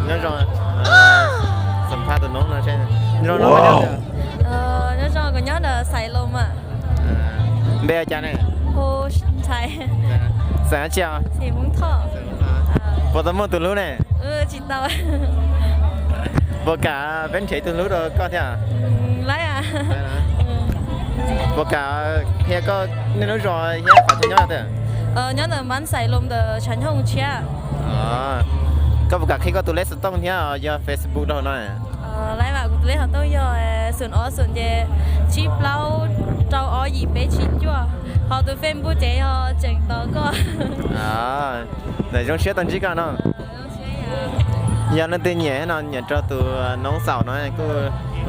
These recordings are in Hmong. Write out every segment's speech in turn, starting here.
Nyob zoo, xam phaj tus noob no, nyob zoo, koj nyob ntawm Xais Loos mas. Npe hu cas ne? Hu Ntxhais. Xeem dab tsi os? Puas tau muaj tus hlub ne? Tsis tau. Puas kam peb nrhiav tus hlub rau koj thiab? Puas kam qhia koj nej lub zos thiab qhov chaw nyob tiag? Nyob ntawm Mab Xais Loos ntawm tshav nyoog tshiab. Koj puas kam qhib koj tus lej xov tooj thiab yog Facebook rau hauv no? Lawv mas kuv tus lej xov tooj yog xoom ob xoom ces tsib plaub rau ob yim peb tsib cuaj, ho tus Facebook ces yog tseem tos koj. Zoo siab tau ntsib koj no. Yog leej twg nyiam no nyiam rau tus noob xaum no kuj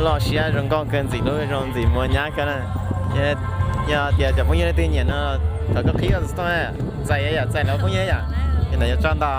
loj siab zoo nkauj kawg, ntxim hlub zoo ntxim muag nyab kawg na. Yog tias cov phooj ywg leej twg nyiam no thov koj qhib koj tus xov tooj, txais yam txais lawv phooj ywg yom. Yog ntawd yuav tso ntau.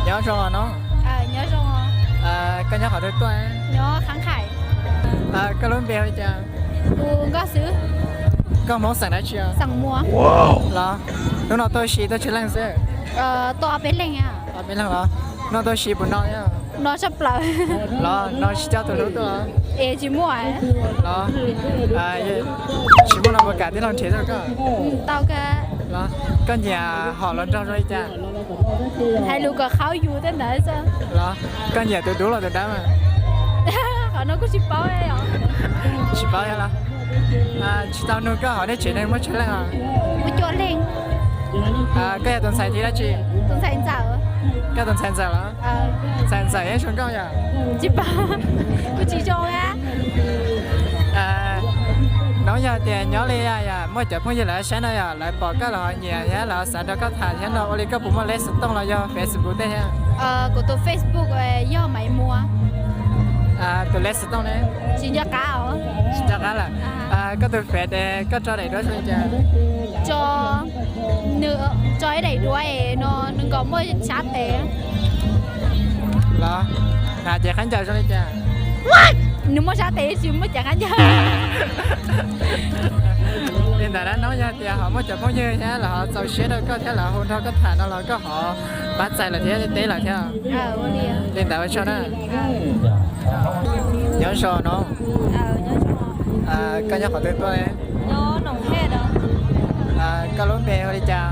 Nyob zoo no. Koj nyob qhov twg tuaj? Koj lub npe hu li cas? Koj Hmoob xeem dab tsi? Los, hnub no tuaj ua si tuaj tsawg leej xwb? Tuaj ob peb leeg. Ob peb leeg los? Hnub no tuaj ua si puas no? No tshaj plaws. Los no tsis coj tus hlub tuaj? Es tsis muaj. Los, tsis muaj no puas kam tij laug nrhiav tuaj koj? Tau kawg. Los, koj nyiam hom hluas nraug zoo li cas? Hais lus kom qhaub yus tej ntawd xwb. Los, koj nyiam tus dub los tus dawb? Qhov no kuj tsis paub. Tsis paub los? Tsis tau nug koj hauv nej tsev neeg muaj tsawg leej os? Muaj cuaj leej. Koj yog tus ntxhais thib dab tsi? Tus ntxhais ntxawm. Koj tus ntxhais ntxawm los? Ntxhais ntxawm yeej zoo nkauj yom? Tsis paub, kuv tsis zoo. Noob, yog tias nyob li yam muaj cov phooj ywg lawv saib no yom, lawv pom koj lawv ho nyiam thiab lawv ho xav nrog koj tham thiab no ua li koj puas muaj lej xov tooj los yog Facebook tej thiab? Kuv tus Facebook yog Maiv Muas. Tus lej xov tooj ne? Tsis nco qab os. Tsis nco qab lawm. Koj tus Face koj tso daim duab zoo li cas? Tso, nws tso ib daim duab es no nws nkaus muaj sab tes. Los, hnav cev khaub ncaws zoo li cas? Nws muaj sab tes tsis muaj cev khaub ncaws. Li ntawd na noob, yog tias ho muaj cov phooj ywg thiab lawv ho txaus siab rau koj thiab lawv hu nrog koj tham no los koj ho pab txais lawm thiab teb lawm thiab. Li ntawd ua tsaug na. Nyob zoo noob. Koj nyob qhov twg tuaj? Koj lub npe hu li cas?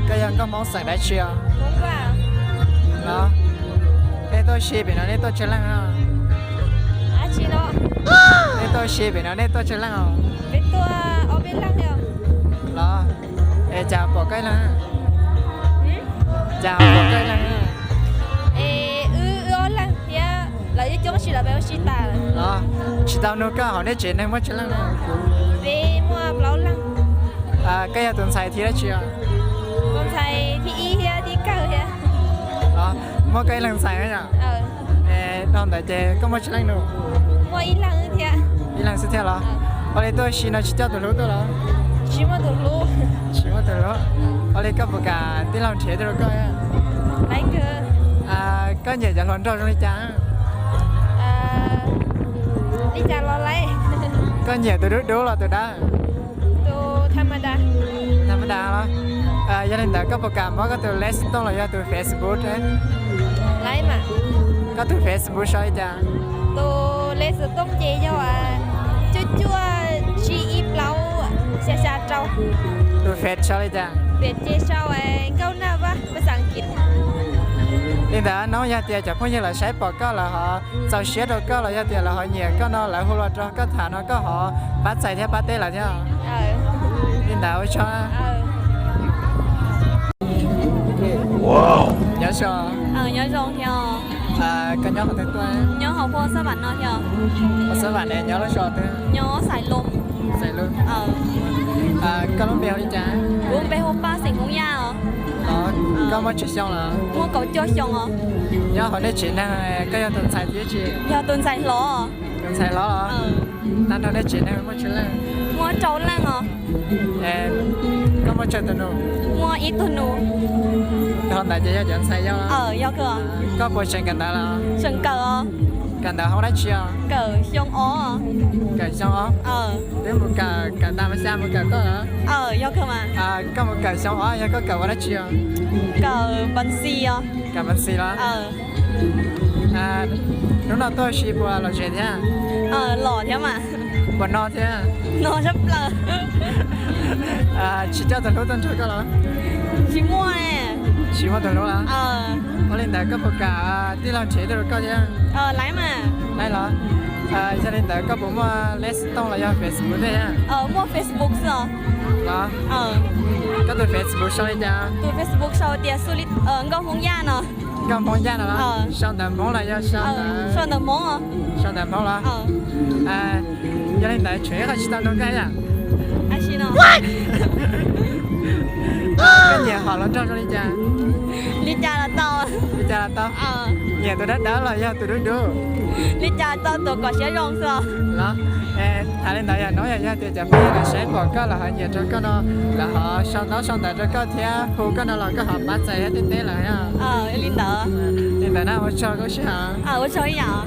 Koj yog nkauj Hmoob xeem dab tsi os? Los, nej tuaj ua si pem no nej tuaj tsawg leej? Nej tuaj ua si pem no nej tuaj tsawg leej os? Los, es cas pom koj ib leeg? Cas pom koj ib leeg? Los, tsis tau nug koj hauv nej tsev neeg muaj tsawg leej? Koj yog tus ntxhais thib dab tsi os? Los, muaj koj ib leeg ntxhais yom? Dhau ntawd ces koj muaj tsawg leej nus? Ib leeg xwb thiab los? Ua li tuaj ua si no tsis coj tus hlub tuaj los? Tsis muaj tus hlub. Ua li koj puas kam tij laug nrhiav tuaj rau koj? Koj nyiam cov hluas nraug zoo li cas? Koj nyiam tus dub dub los tus dawb? Tham ma das los? Yog li ntawd koj puas kam muab koj tus lej xov tooj los yog tus Facebook? Koj tus Facebook sau li cas? Tus lej xov tooj ces yog cuaj cuaj tsib ib plaub xya xya rau. Tus Face sau li cas? Ces sau nkauj naj vaj pas xas kiv. Li ntawd noob, yog tias cov phooj ywg lawv saib pom koj lawv ho txaus siab rau koj los yog tias lawv ho nyiam koj no lawv hu los nrog koj tham no koj ho pab txais thiab pab teb lawv thiab. Li ntawd ua tsaug. Nyob zoo. Nyob zoo thiab. Koj nyob qhov twg tuaj? Nyob hauv Phuaj Xab Vam no thiab. Phuaj Xab Vam ne nyob lub zos twg? Nyob Xais Loos. Xais Loos. Koj lub npe hu li cas? Kuv lub npe hu Paj, xeem Hmoob Yaj os. Koj muaj tsawg xyoo lawm? Muaj kaum cuaj xyoo os. Nyob hauv nej tsev neeg koj yog tus ntxhais thiab tsis? Yog tus ntxhais hlob. Tus ntxhais hlob los? Tag nrho nej tsev neeg muaj tsawg leej? Muaj rau leej os. Koj muaj tsawg tus nus? Muaj ib tug nus. Tus hauv ntawd ces yog cov ntxhais yau los? Koj puas seem kawm ntawv los? Seem kawm os. Kawm ntawv hoob dab tsi os? Kawm xyoo ob. Kawm xyoo ob? Twb mus kawm, kawm tas mas xya mus kawm koj los? Yog kawg mas. Koj mus kawm xyoo ob yog koj kawm ua dab tsi os? Kawm npas xis os. Kawm npas xis los? Hnub no tuaj ua si puas lom zem thiab? Lom thiab mas. Puas no thiab? No tshaj plaws. Tsis coj tus hlub tuaj nrog koj los? Tsis muaj. Tsis muaj tus hlub los? Ua li ntawd koj puas kam tij laug nrhiav ib tug rau koj thiab? Laiv mas. Laiv los? Yog li ntawd koj puas muaj Lexitoon los yog Facebook thiab? Muaj Facebook xwb os. Los? Koj tus Facebook sau li cas? Tus Facebook sau tias Nkauj Hmoob Yaj no. Nkauj Hmoob Yaj no los? Sau ntawv Hmoob los yog sau ntawv? Sau ntawv Hmoob. Sau ntawv Hmoob los? Yog li ntawd tshuav ib qho tsis tau nug koj ib yam. Koj nyiam hom hluas nraug zoo li cas? Li cas los tau. Li cas los tau? Nyiam tus dawb dawb los yog tus dub dub? Li cas tau tus kom siab zoo xwb os. Los? Hais li ntawd yog hnub yog tias cov phooj ywg lawv saib pom koj lawv ho nyiam rau koj no, lawv ho sau ntaub sau ntawv rau koj thiab hu koj no los koj ho pab txais thiab teb teb lawv thiab. Li ntawd. Li ntawd na, ua tsaug koj sij hawm. Ua tsaug ib yam.